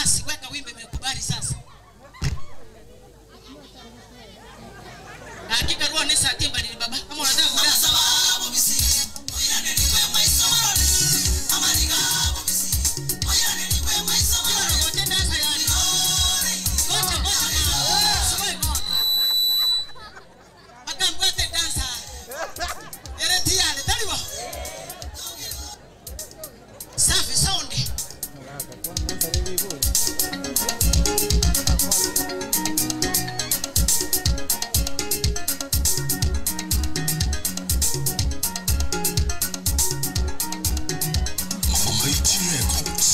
Basi weka wimbo imekubali sasa. Hakika roho ni saa timba ni baba. Kama unataka kudance. Ngoja dance yani. Ngoja ngoja ma. Subiri ngoja. Akambwate dancer. Ere tiare taliwa. Safi sound. Mighty Records.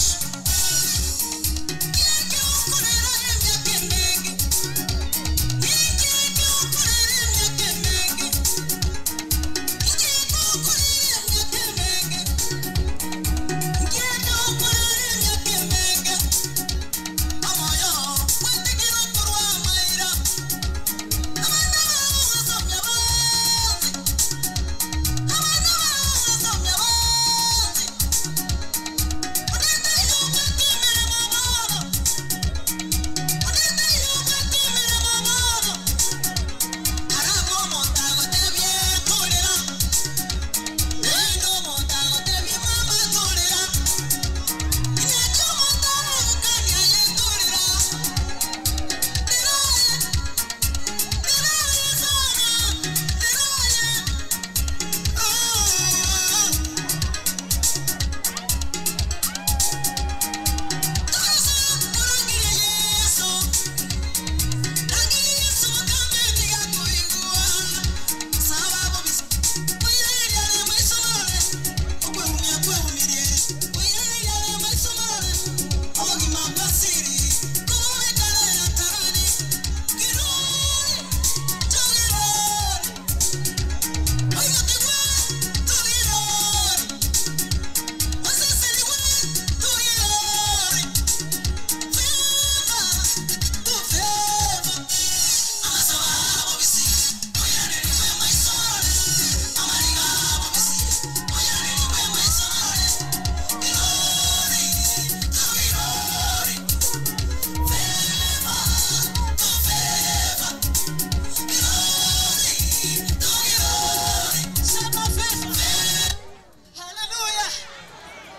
Hallelujah.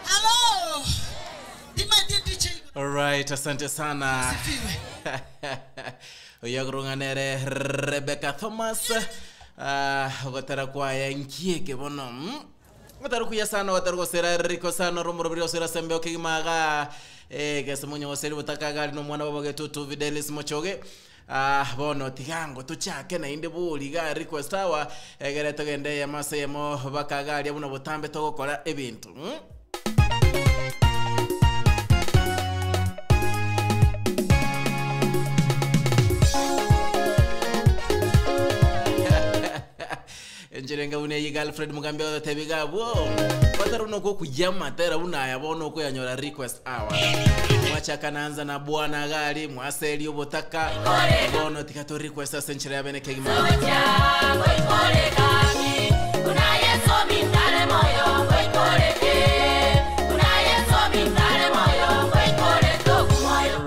Hello. Dimadi DJ. Alright, asante sana. Oyakurung'anere Rebecca Thomas. Ah, gotera kwaya nkieke bono. Gotera kuya sana gotera gosera riko sana rumuro brio sera sembe okimaga. Eh, gese munyo goseri butakaga no mwana babo getutu Fidelis Mochoge. Ah, bono tigango tuchake na inde buri ga request awa egere tugende ya masemo bakagaria buno butambe togokora ebintu. Njerenga une yiga Alfred Mugambi otebiga bwo batari unoko kuyama tera unaya bono kuyanyora request hour mwachaka naanza na bwana gari mwaseli obotaka bono tikato request ase nchera ya bene kegima.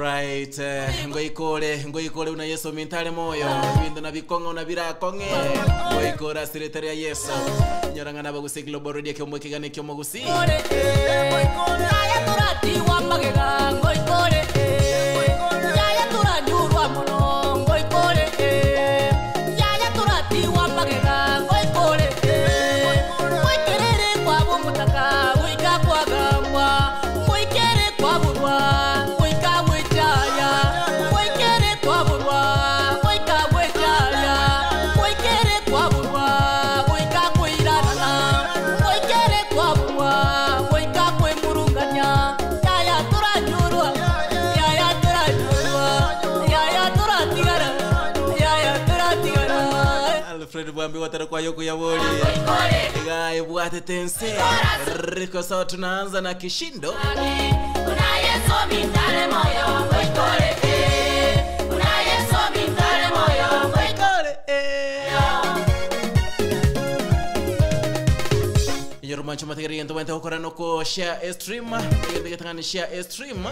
Right, ngoikore ngoikore una Yesu mintale moyo bintu nabikong'a una birakong'e ngoikore asiretari ya Yesu nyorang'ana bagusi global radio kyombo kigane kyomo gusi. Alfred Bwambi watara kwa yoko ya woli Gae bwate tense Riko sawa tunaanza na kishindo. Mwancho mategere gento bwente gokora noko share a stream egento getang'ani share a stream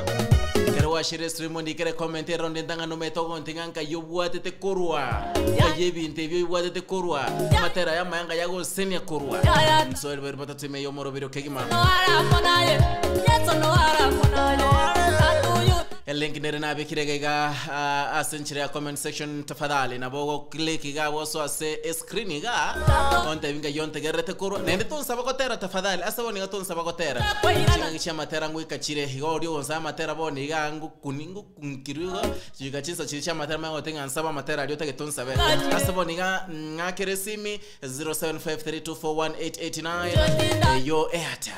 ekero gwashare stream ondikere comment eronde entang'ani omanyete ogonting'a nkai obwatete korwa nkai ebinto ebio obwatete korwa amatera aya amaya nkai agosesenia korwa nsoe ribere batatu ime ya omoroberi kegima. Elink nere nabekire iga iga ah, ase enchera ya comment section tafadhali nabo ogoclick iga abwo osoe ase escreen iga ontebi ng'ai ontegererete korwa naende tonsaba gotera tafadhali ase bono iga tonsaba gotera ching'aki chia amatera ngoika chire iga oria ogonsaba amatera bono iga ngokuni ngokunkirwa igo chiika chinsa chiria chia amatera manye goteba ng'a nsabe amatera aria otagete onsabe ase bono iga ng'akere esimi 0753241889 eyo Airtel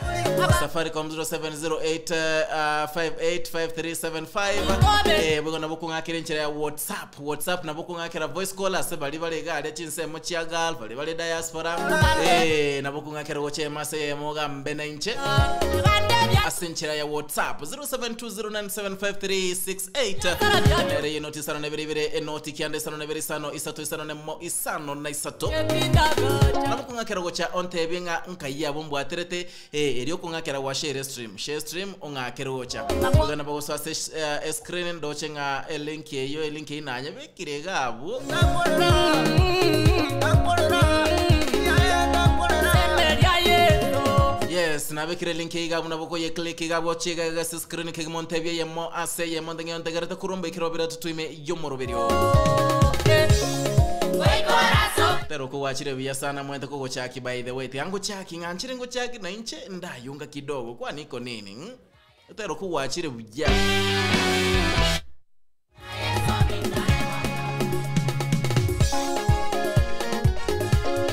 Safaricom 0708585375 eh, boigo nabo okong'akera enchera ya WhatsApp WhatsApp nabo okong'akera voice call ase baria bare iga aria chinsemo chia Gulf baria bare diaspora eh, nabo okong'akera gocha emo ase eyemo ogambe na inche ase enchera ya WhatsApp 0720975368 nere eye noti isano na ibere ibere enoti kianda isano na ibere isano isato isano na emo isano na isato. Nabo okong'akera gocha ontebie ng'a nkai abwo mbwaterete, ee, erio okong'akera gwa share stream, share stream ong'akere gocha. Boigo nabo gosoa ase escreen ndoche ng'a elink eyio elink eyio nanyebekire iga abwo. Yes, nabekire link iga abwo nabo okoye click iga abwo oche iga iga ase screen kegima ontebie eyemo ase eyemo nteng'e ontegerete korwa mbaikere babere atutu ime y'omoroberio. Tero kogwachire buya sana mwete kogochaki by the way tiga ngochaki ng'anchire ngochaki na inche ndayunga kidogo kwani iko nini mm? Tero kogwachire buya.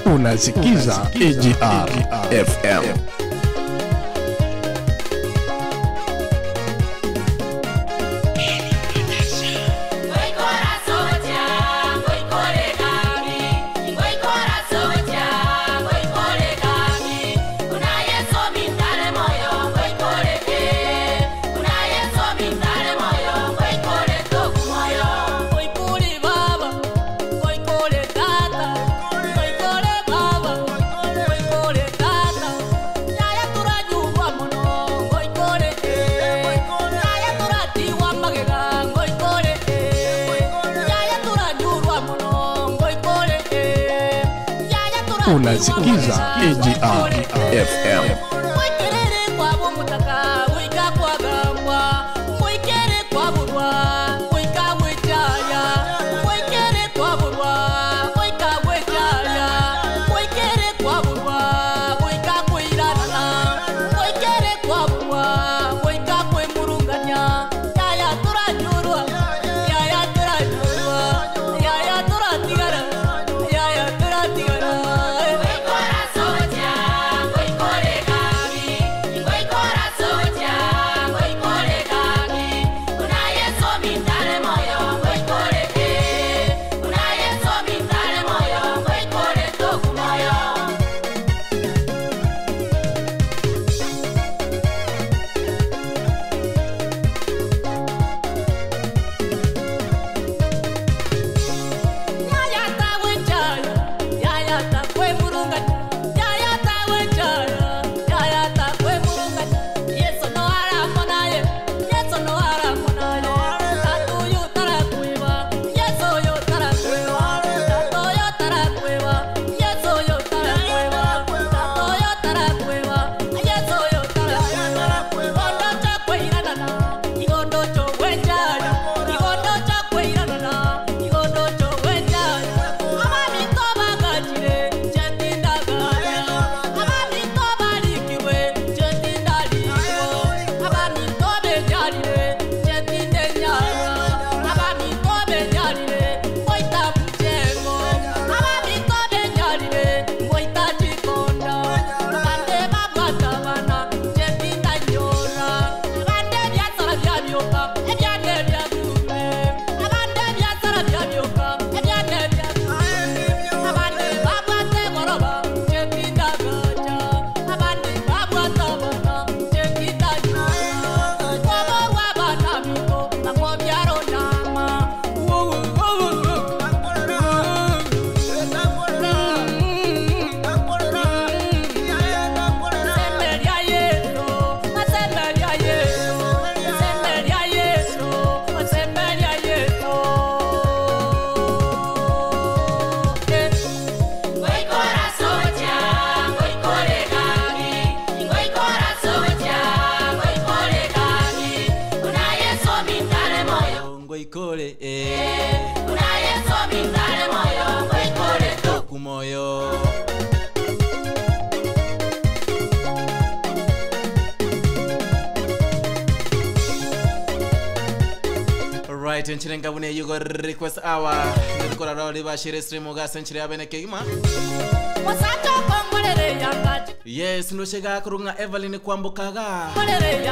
Unasikiza AGR FM. Unasikiza AGR FM. Ngoikore eh. Okumoyo Right, nchire ngabune yugo request hour ndikora rori bashire stream gase nchire abene kegima. Yes, ndoshega kurunga Evelyn kwambukaga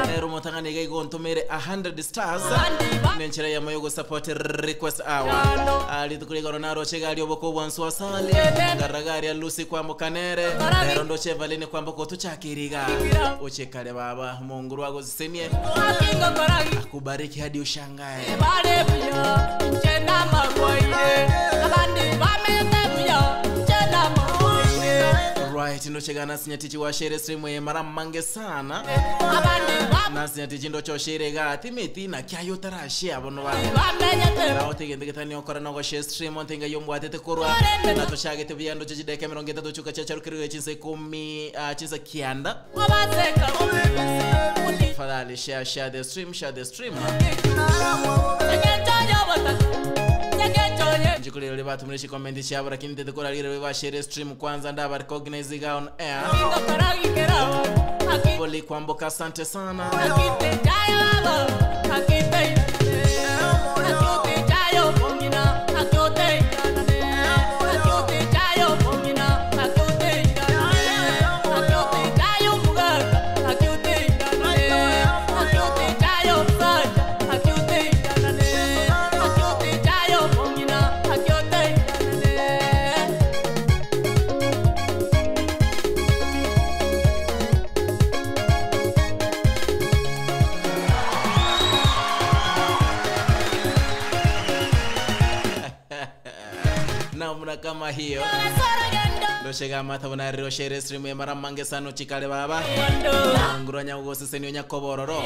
nero motangani iga igontumire 100 stars nenchera yamo yogo support request hour. Ali tukurigoro narochega ali oboko bwansu asali ngaragaria Lucy kwambukanere nero ndoche Evelyn kwambuka otuchakiriga uchekale baba Mungu aguzisenie akubariki hadi ushangae. Right, ndochega nasinyatichi washere stream ye mara mange sana. Nasinyatichi ndochoshere ga timiti na kyayo tarashe abono ba naho tegende getani okora no share stream ontenga yombwatete korwa natoshagete byando chideka 30 chuka chacharukirwe chinsa 10 chinsa kianda. Tafadhali share, share the stream, share the stream. Njikuliro libatu mlishi comment chabo lakini tetekora lire ba share stream kwanza ndaba recognize ga on air. Poli kwamboka, asante sana. Namna kama hiyo ndoshega mata bonariro shere stream ya mara mange sano chikale baba nguranya ugoseseni nyakobororo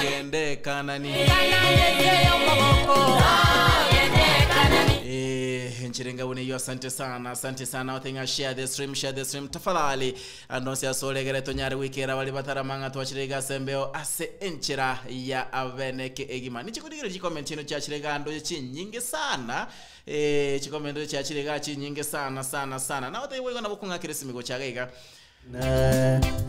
gende kanani. Nchirenga bune yo, asante sana, asante sana. Othinga share the stream, share the stream tafadhali. Andonsi asolegere tonyare wikera bali bataramanga twachirega sembeo ase enchera ya aveneke egima. Nichikudigire chicomment chino chachirega ando chinyingi sana. Chicomment chachirega chinyingi sana sana sana. Na ote iwe nabo kirisimigo chagaiga.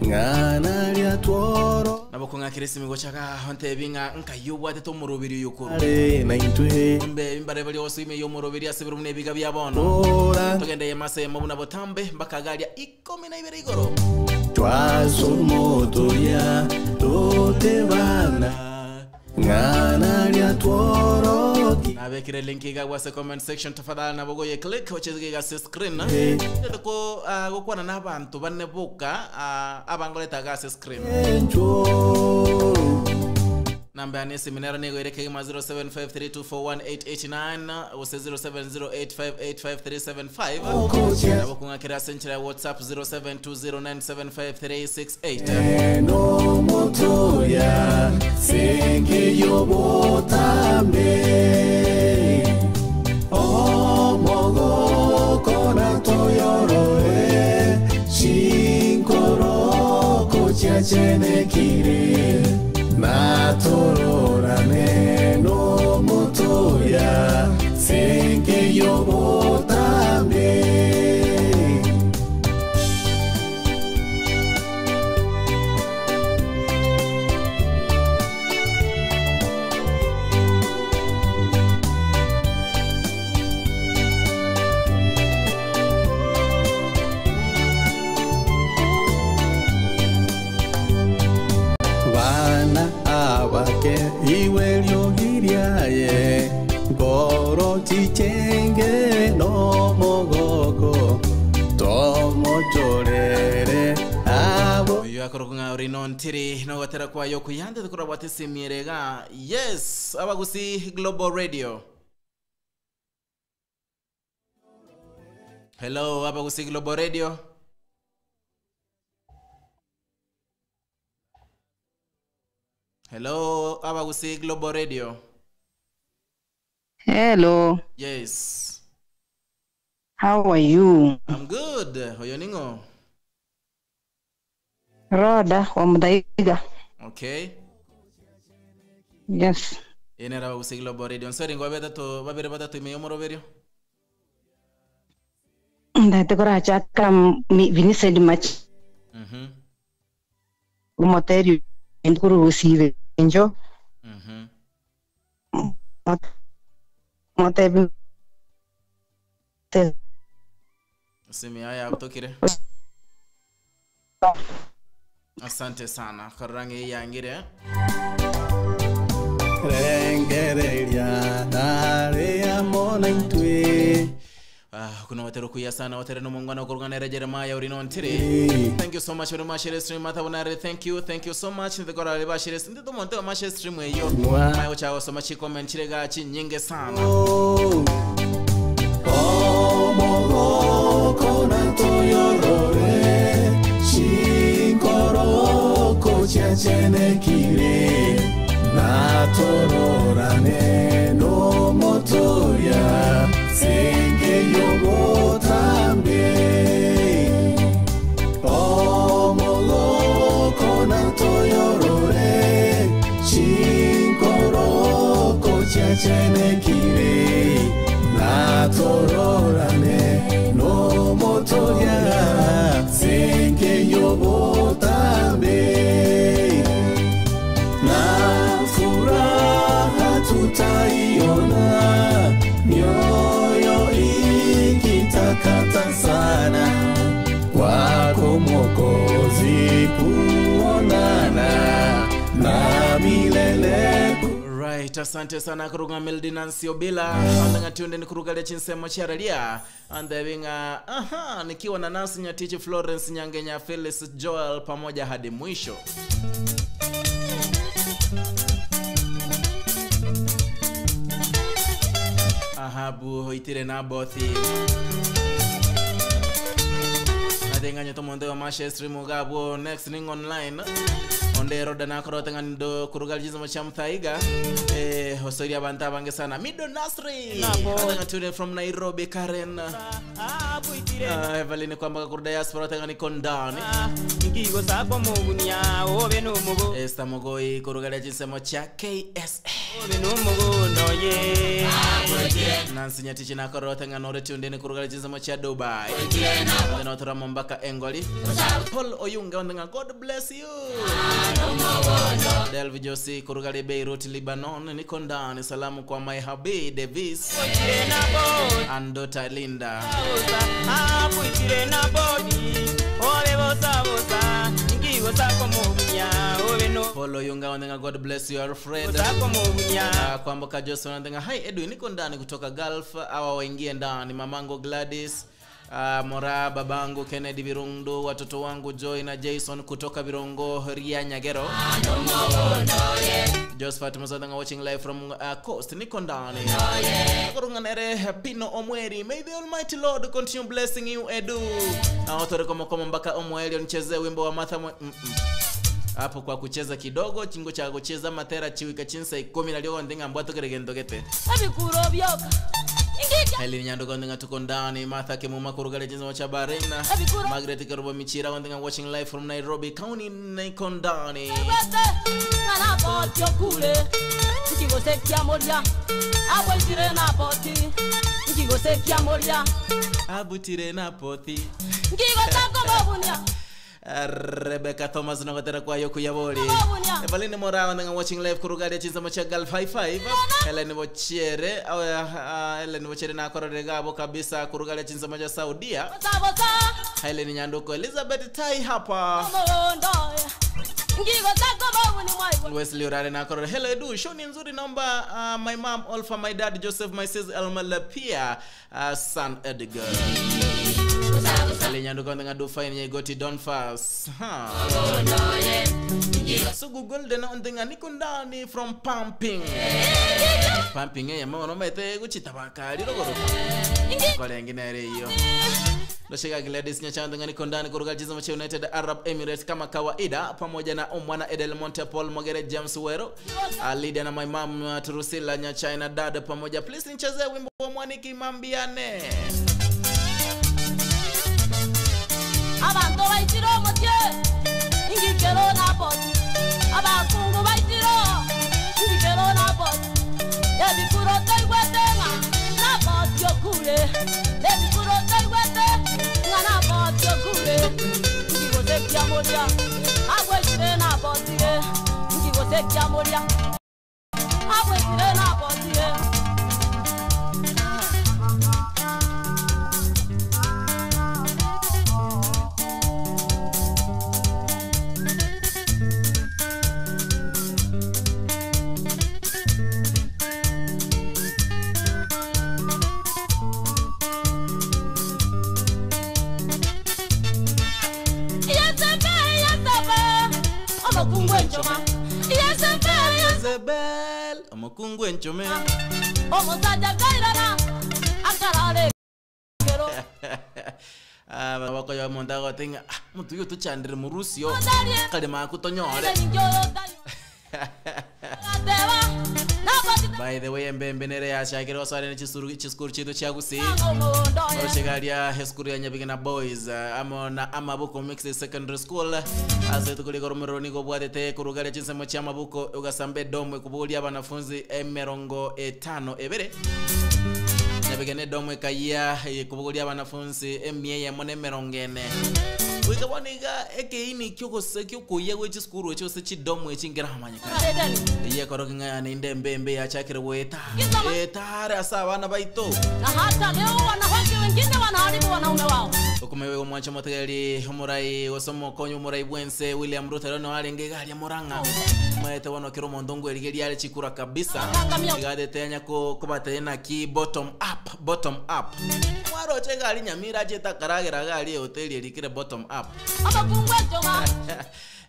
Ng'ana lya tworo Nabo kirisimigo chaga honte binga nkayubwate tomurubiri yukuru. Ale na intwe Mbe imbare bali osime yomurubiri asebere mune biga bya bono. Ora Tugende yemase mabuna botambe mbakagalia 12 igoro. Twazomotoya totebana Ng'ana lya tworo Nabekire link iga gwase comment section tafadhali nabogoye click ochezege gase screen. Ko gokwana n'abantu bane boka abangoleta gase screen. Encho Namba ya nesi minero nego ireke ima 0753241889 ose 0708585375. Nabo kungakira senchira ya WhatsApp 0720975368. Eno motoya senge yobotambe Omogo na toyoroe Shinkoroko chachenekire Natororane no motoya senge yobotambe. Bana abake iwe lyogiryaye ngoro chichenge no mogoko tomochorere abo Oyo akorokunga ori nontiri nogotera kwayo kuyande tukura bwate simierega. Yes, Abagusi Global Radio. Hello, Abagusi Global Radio. Hello, Abagusi Global Radio. Hello, Yes. how are you? I'm good. Oyo ningo. Roda wa Muthaiga. Okay. Yes. Ene raba guse Global Radio. Nsori ngo babetatu babere batatu ime yomoroberio. Ndate korachaka Vincent Mach. Umoteri ndikuruhusiwe njo. Motebi te Simu haya utokire. Asante sana. Karangi yangire. Rengereria nare amona intwe. Kuna watero kuya sana watero no mungwana kurugana Jeremiah urino ntire. Thank you so much very much stream matabonare. Thank you so much ndikora ba share stream ndito monte ma share stream eyo. Mayo chawo so much comment chirega chinyinge sana. Chenekire natororane no motoria senge yogotambe omoloko natoyorore chinkoroko chenekire natororane no motoria senge yogotambe. Tutaiona mioyo ikitakata sana kwako Mwokozi kuonana na milele. Right, asante sana kuruga Melody Nancy Obila andanga tunde nikuruga le chinsemo charalia andevinga aha nikiwa na Nancy Nyatichi Florence Nyangenya Phyllis Joel pamoja hadi mwisho. Ahabu hoitire na bothi atenga nyoto monde wa mashe stream gabo next ning online onde roda na koro tenga ndo kurugaljizo machamthaiga hosoria banta bange sana Mido Nasri atenga tune from Nairobi Karen Evelyn kwamba kuru diaspora tenga ni kondani ngigo sabo mugunya obe no mugo Esther Mogoi kurugaljizo cha KSA obe no mugo no ye Nancy Nyatichi na koro tenga nore tunde kurugaljizo cha Dubai ndena otora Mombaka Engoli Paul Oyunga ndena God bless you Delvi Josi kurugali Beirut Lebanon niko ndani salamu kwa my hubby Davis and daughter Linda Paul Oyunga ndena God bless you Alfred Kwamboka Johnson ndena hi Edwin niko ndani kutoka Gulf awa waingie ndani mamango Gladys Mora babangu Kennedy Birundu watoto wangu Joy na Jason kutoka Birongo Ria Nyagero Josephat Muzadanga watching live from Coast niko ndani Kurunganere Pino Omweri may the Almighty Lord continue blessing you Edu na otore kama kama mpaka Omweri nicheze wimbo wa Martha hapo kwa kucheza kidogo chingo cha kucheza matera chiwika chinsa 10 na lio ndinga mbwato keregendo gete abikuro byoka Heli Nyandogo ndinga tuko ndani Martha Kimuma kurugale jinzo cha Barena Margaret Karubo Michira ndinga watching live from Nairobi County niko ndani Abutire na poti Rebecca Thomas nogotera kwa yoku yaboli Evelyn Morao ndinga watching live kurugale chinzo cha Gulf 55 Helen Bochiere Helen Bochiere na korore gabo kabisa kurugale chinzo cha Saudia Helen Nyanduko Elizabeth Tai hapa Wesley Urare na korore hello Edu show ni nzuri naomba my mom Olfa my dad Joseph my sis Elma Lapia son Edgar Nyanduko ndinga do fine nyegoti don fast Sugu Golden ndinga niko ndani from pumping pumping ya mama no mete guchitabaka rogoro kore ngine iyo Doshika Gladys Nyachanda niko ndani kuruka jizo cha United Arab Emirates kama kawaida pamoja na Omwana Edel Monte Paul Mogere James Wero Lydia na my mom Turusila Nyachina dada pamoja please nichezee wimbo wa Mwaniki Mambiane Abantu baitiro motie ingikero na poti abakungu baitiro ingikero kiamoria agwetire nabotire nkigose kiamoria agwetire nabotire Yesebe, yesebe, omokungu enchoma. Yesebe, Jezebel omukungu enchome omusaja kairana, akarare kero. bakoya omonto agotenga ah omonto oyo tochandire morusio Odarie, kalima akutonyore ninjo otayo. Gateba, nabotite by the way embembe nere yachakire gosare ne chisuru chisukuru chitu chia gusii omondo ye. Orochegaria esukuru ya Nyabigina Boys amo na Amabuko Mixed Secondary School ase tukuliko rumiro nigo bwatete kurugaria chinsemo chia Amabuko ugasambe domwe kuburia abanafunzi emerongo etano ebere Nyabigina edomo ekayia kubuguria abanafunzi emia eyemo na emerongo ene goika bono iga ekeini kiogose kiokoyia gwe chisukuru echio ase chidomo echi nkeramanyekana Karedeni. iye koroki ng'a inde embembe yachakire gweta Kisoma. etare ase abana baito Na hata leo wanawake wengine wanaharibu wanaume wao. okumewe omwancho omotegeri omorai gose omokonyi omorai bwense william ruto ero noe arenge iga aria morang'a maete bono kera omonto ngwerigeria are chikura kabisa Akangamia. igatete anya kobatebia naki bottom up bottom up mwaroche iga aria nyamira achete akaragera iga aria ehoteli erikire bottom up Omokungu enchoma,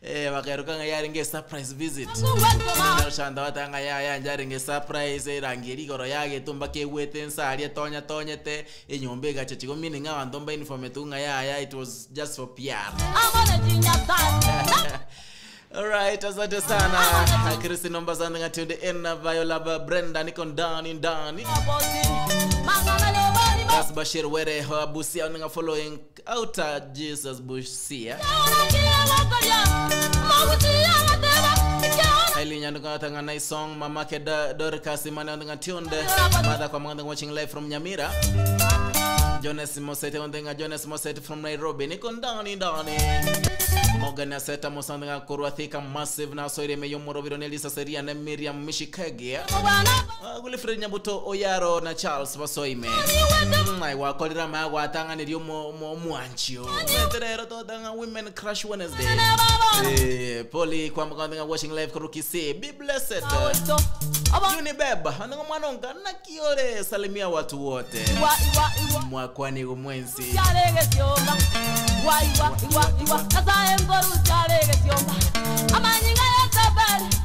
eh, bakaeruka ng'a yarenge surprise visit omokungu enchoma. shanda batanga ya ya njarenge surprise erangi rigoro yagetumba kegwete ensa aria tonya tonyete enyomba egacha chigo meaning abanto mba uniform etu ng'a yaya it was just for PR. Amone chinyasai. Alright, asante sana Christine Nomba sana ngatunde in Viola Brenda niko ndani ndani Naboti. Mangana yobari ba. That's Bashir Were wa Busia ninga following outer Jesus Busia Haili nyanduka tanga nice song mamake Dorcas Imani ndinga tunde mother kwa mwanga watching live from Nyamira Jonas Mosete ndinga Jonas Mosete from Nairobi niko ndani ndani Morgan Aseta Musandinga Kurwa Thika Massive na Soire Meyo Morobiro Nelisa Seria na Miriam Mishikagia Wilfred Nyabuto Oyaro na Charles Basoime wakorera magwatanganirio omwanchio eterero totanga Women Crush Wednesday Poli kwamukandinga watching live kurukisi be blessed Unibeb andinga mwana onga nakiore salimia watu wote mwakwani gumwensi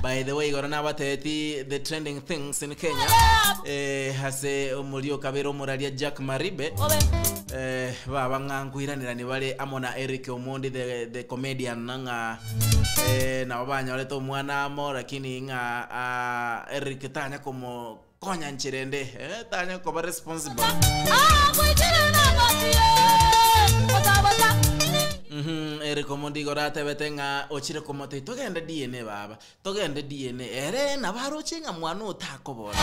by the way igoro nabateti the trending things in Kenya hase omurio kabere omuraria Jack Maribe baba ng'ankuiranira bare amo na Eric Omondi the comedian ng'a nabo banyorete omwana amo lakini ng'a Eric tanya komo konya nchirende tanya koba responsible. Eric Omondi igoro atebete ng'a ochire komotei togende DNA baba togende DNA ere nabaroche ng'a mwana otakobora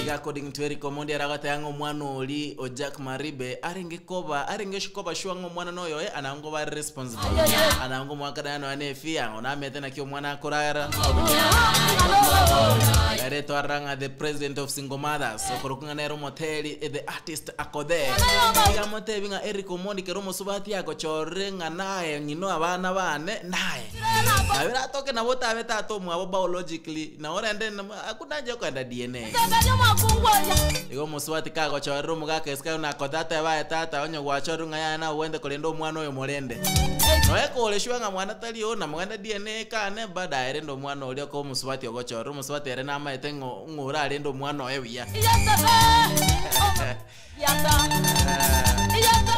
iga according to Eric Omondi aragoteba ng'a omwana ori o Jack Maribe arenge koba arenge shikoba shwa ng'a omwana noyoye anango ba responsible anango mwakana noya na efia ng'o namete naki omwana akorara ere twarora ng'a the president of single mothers okorokwa ng'a nere omoteri the artist akothe iga amotebi ng'a Eric Omondi kero omosubati agochorire ng'a naye ng'ino abana bane naye nabera atoke nabo tabe tata omwabo biologically na orende hakuna nje kwenda DNA igo omusubati kagochorera omogaka esika nakothe ateba aye tata onye gwachorire ng'a yaya nawe wende korenda omwana oyo morende noe koreshwa ng'a mwana tari oo namogenda DNA kane baadaye rende omwana oria oko omusubati ogochorera omusubati ere namaete ng'o ng'o orarende omwana oye buya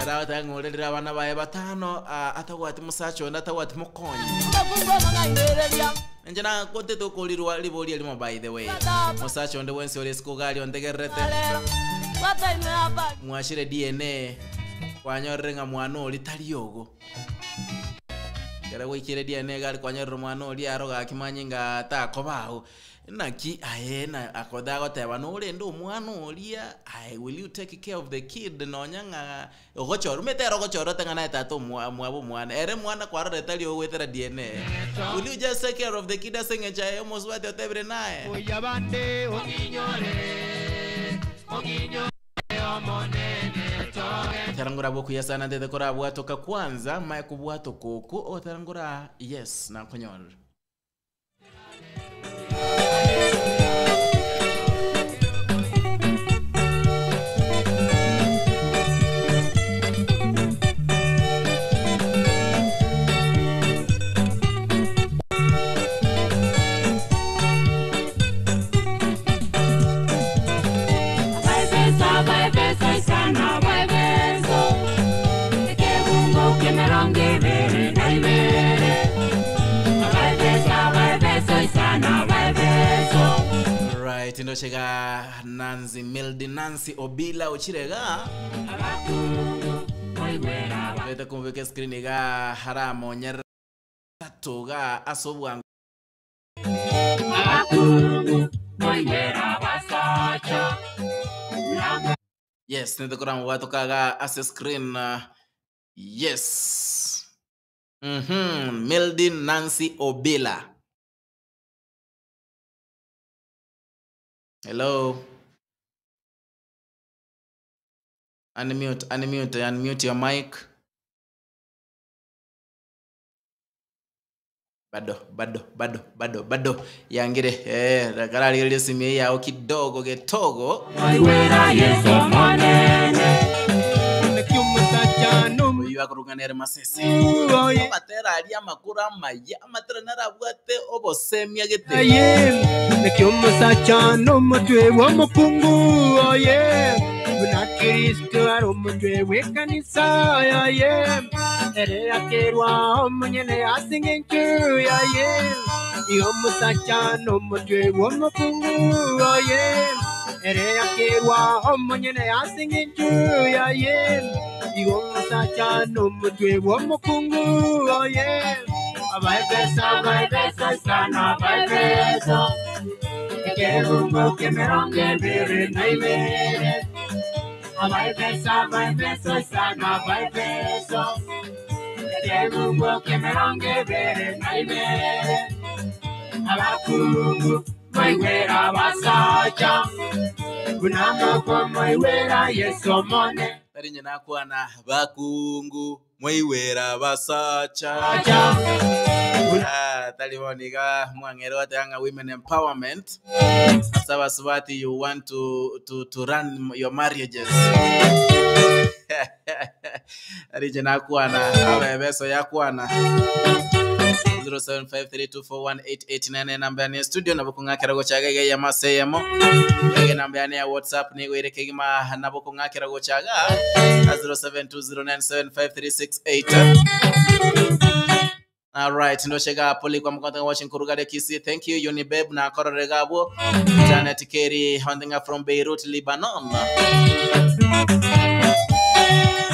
Arawata ng'orerera abana baye batano atagwati musacha onde atagwati mokonyi inche nakotete okorirwa riboria rimo by the way musacha onde bwensi ore esiko gari ontegererete mwachire DNA kwanyorire ng'a mwana ori tari ogo Ekero gwaikire DNA iga arikwanyorera omwana oria aro gaki manyinga takoba agwo. Naki aye na akoda agoteba norende omwana oria aye will you take care of the kid nonya ng'a ogochora omanyete ere ogochora oteba ng'a naye tata omwa mwabo omwana ere mwana kwarora tari ogoetera DNA. Will you just take care of the kid ase eng'encho aye omosubati otebire naye. Oyabande ong'inyore ong'inyore omonene toge Tera ngora bokuya sana ntete korabwatoka kwanza mae kobwatoka oko ogotera ngora yes nakonyorire. Right, ndochega Nancy Mildi Nancy Obila ochirega Bete kumvika screen iga haramonyerera toga ase obwango Yes, nete koramobwatokaga ase screen yes. Mildin Nancy Obila. Hello. Unmute, unmute, unmute your mic. Bado, bado, bado, bado, bado. Yangire, eh, kararigereria simu eye yao kidogo getogo. Oyu akorung'ana masese. Amatera aria amakuru amaya, amatera narabwate obosemia gete. Naki omusacha n'omutwe w'omukungu oye buna kristo ari omutwe w'ekanisa yaye ere akerwa omunyene asinga enchu yaye igo omusacha n'omutwe w'omukungu oye ere akerwa omunyene asinga enchu yaye igo omusacha n'omutwe w'omukungu oye abaefeso abaefeso sana abaefeso ekebungo k'emirongo ebiri na ibere abaefeso abaefeso sana abaefeso ekebungo k'emirongo ebiri na ibere abakungu moigwera abasacha bunamoko moigwera yesu omone Tari nyina kwana bakungu mwaiwera basacha. acha Ah, tari boniga mwang'ero atanga women empowerment. Asabasubati you want to run your marriages. Ari jina kwana abebeso yakwana 0753241889 namba ya studio nabo kung'akera gochaga iga ya maseyemo ege namba yane ya whatsapp nigo ire kegima nabo kung'akera gochaga 0720975368. All right, ndochega poli kwa mkonta watching kurugare kisi. Thank you Unibeb na korore gabo. Janet Kerry handinga from Beirut, Lebanon.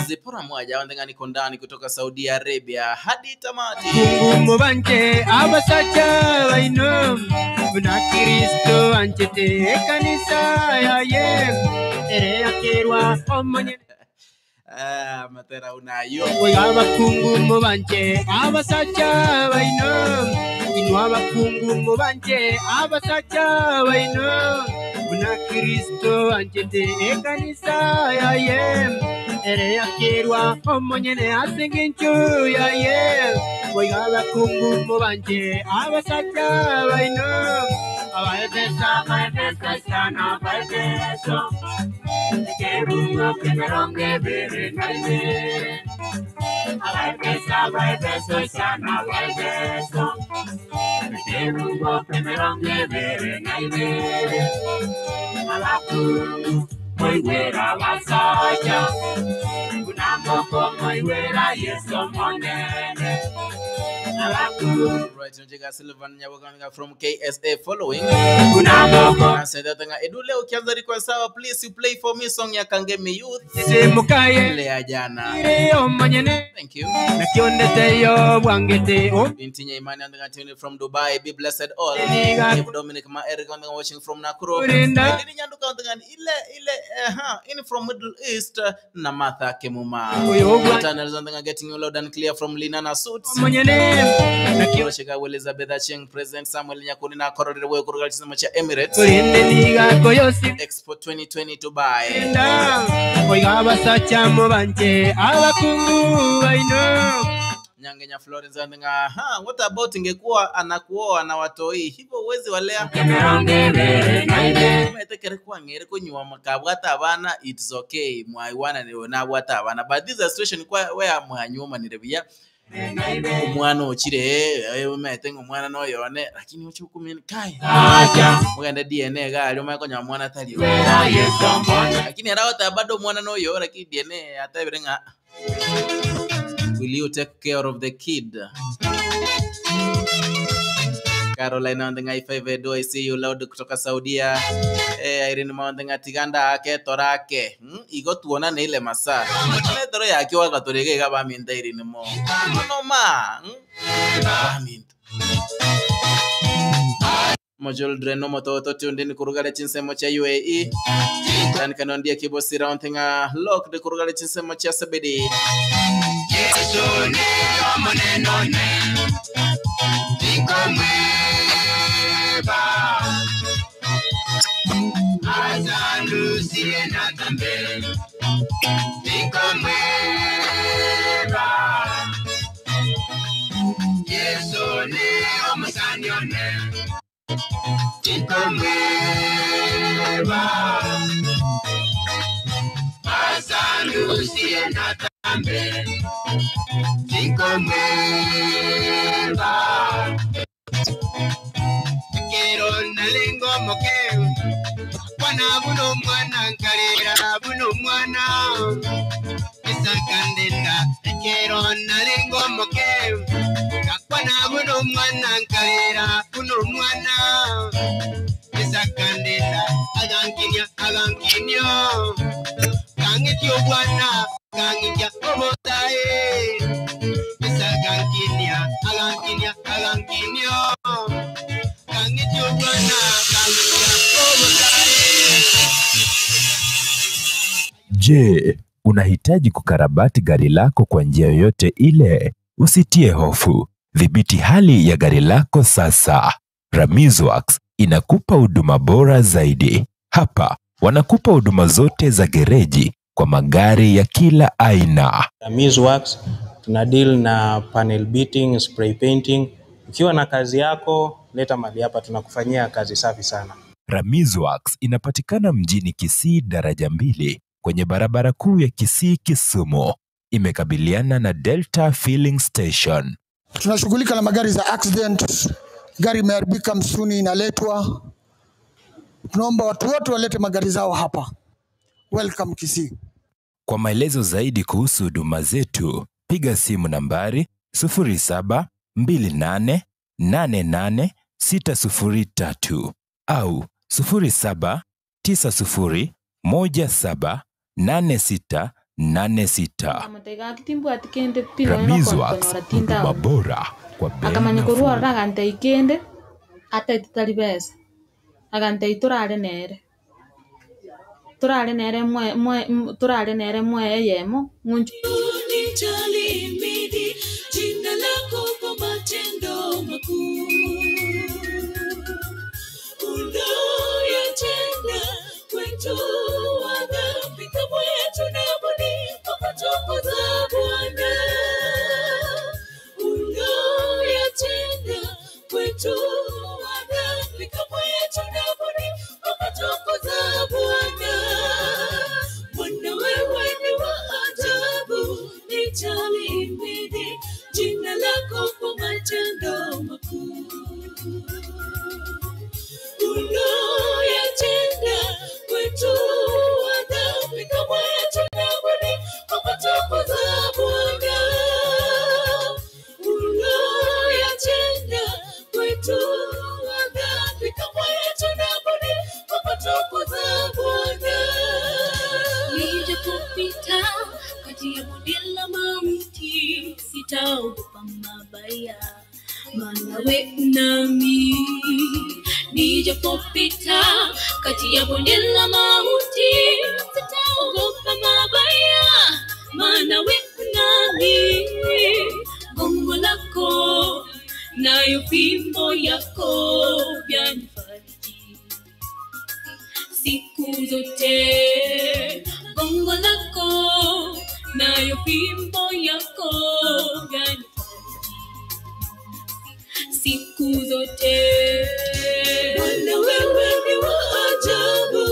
Zipora mwaja handinga niko ndani kutoka Saudi Arabia hadi tamati. Kungu mubanje abasacha baino buna kristo anchete ekanisa yaye ere akerwa omonyene Ah, matera unayo. oyo abakungu mubanje abasacha baino ino abakungu mubanje abasacha baino buna kristo anchete ekanisa yaye ere akerwa omonyene asenga enchu yaye oyo abakungu mubanje abasacha baino abaefeso abaefeso sana abaefeso ekebungo k'emirongo ebiri na ibere abaefeso abaefeso sana abaefeso ekebungo k'emirongo ebiri na ibere abakungu moigwera abasacha bunamoko moigwera yesu omonene Right, Njega Silvan Nyaboga from KSA following. Anasema Edule ukianza request sawa please you play for me song ya Kangemi Youth. Ile ya jana. Thank you. Binti Nyaimani on the tune from Dubai. Be blessed all. Dave Dominic Ma Eric on the watching from Nakuru. Lili Nyanduka on the ile ile in from Middle East na Martha Kemuma. Tunnels on the getting you loud and clear from Linana Suits. Roshika Elizabeth Acheng President Samuel Nyakuni na Kororere Wewe kutoka chisemo cha Emirates. Expo 2020 Dubai. Nyangenya Florence anasema aha, what about ingekuwa anakuoa na watoi hivyo uwezi walea etekere kwang'ere kunywa makabwata abana it's okay mwaiwana niwe nabwata abana but this is a situation kwa where mwanyumanire buya omwana ochire omete ng'a omwana noyone lakini oche okumenya kai ogende DNA gari omanye konya mwana tari lakini aragoteba bado omwana noyo lakini DNA atebire ng'a will you take care of the kid Caroline Ondinga I5 Edo I see you loud kutoka Saudia. Eh, Irene Maondinga Tiganda ake torake. Igo tuona ne ile masaa. Ne toro yake wagatorege iga baminta Irene mo. No ma. Baminta. Mojoldre no mototo tunde kurugale chinsemo cha UAE. Dan kanondia kibosira Ondinga lock de kurugale chinsemo cha Sebedi. Yesu ni omoneno ne Nikomweba Asandusiye natambe Nikomweba Yesu ni omusanyone Nikomweba Asandusiye natambe Nikomweba Kero nalengo moke Kwana buno mwana nkalera buno mwana Isakandenda Kero nalengo moke Kwana buno mwana nkalera buno mwana Isakandenda Agankinya agankinya Kangityo bwana kangitya obotae Isagankinya agankinya agankinya Kangityo bwana kangitya obotae. Je, unahitaji kukarabati gari lako kwa njia yoyote ile? Usitie hofu. Dhibiti hali ya gari lako sasa. Ramizworks inakupa huduma bora zaidi. Hapa wanakupa huduma zote za gereji kwa magari ya kila aina. Ramizworks tuna deal na panel beating, spray painting. Ukiwa na kazi yako, leta mali hapa, tunakufanyia kazi safi sana. Ramizworks inapatikana mjini Kisii daraja 2 kwenye barabara kuu ya Kisii Kisumu. Imekabiliana na Delta Filling Station. Tunashughulika na magari za accident, gari imeharibika msuni inaletwa. Tunaomba watu wote walete magari zao hapa. Welcome Kisii. Kwa maelezo zaidi kuhusu huduma zetu, piga simu nambari 0728888603 au 0790178686. Ramizworks, huduma bora kwa bei akamanya nafuu. kurwarora agante ikende atete tari besa agante turare nere turare nere mwe mwe turare nere mwe eyemo ng'unchu Nitalimidi jina lako kwa matendo makuu unayoyatenda kwetu wadhambi, kamwe tunabudi kukutukuza Bwana. Unayoyatenda kwetu wadhambi, kamwe tunabudi kukutukuza Bwana. Bwana wewe ni wa ajabu, nitalimidi Nijapopita kati ya bonde la mauti, sitaogopa mabaya, maana wewe nami. Gongo lako nayo fimbo yako vyanifariji siku zote. Gongo lako nayo fimbo yako vyanifariji siku zote. Bwana wewe ni wa ajabu,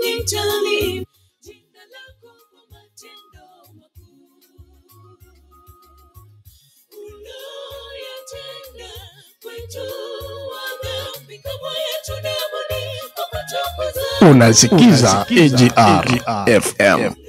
nitali jina lako kwa matendo makuu unayoyatenda kwetu wadhambi kama yetu na budi kwa kutukuza Unasikiza AGR FM.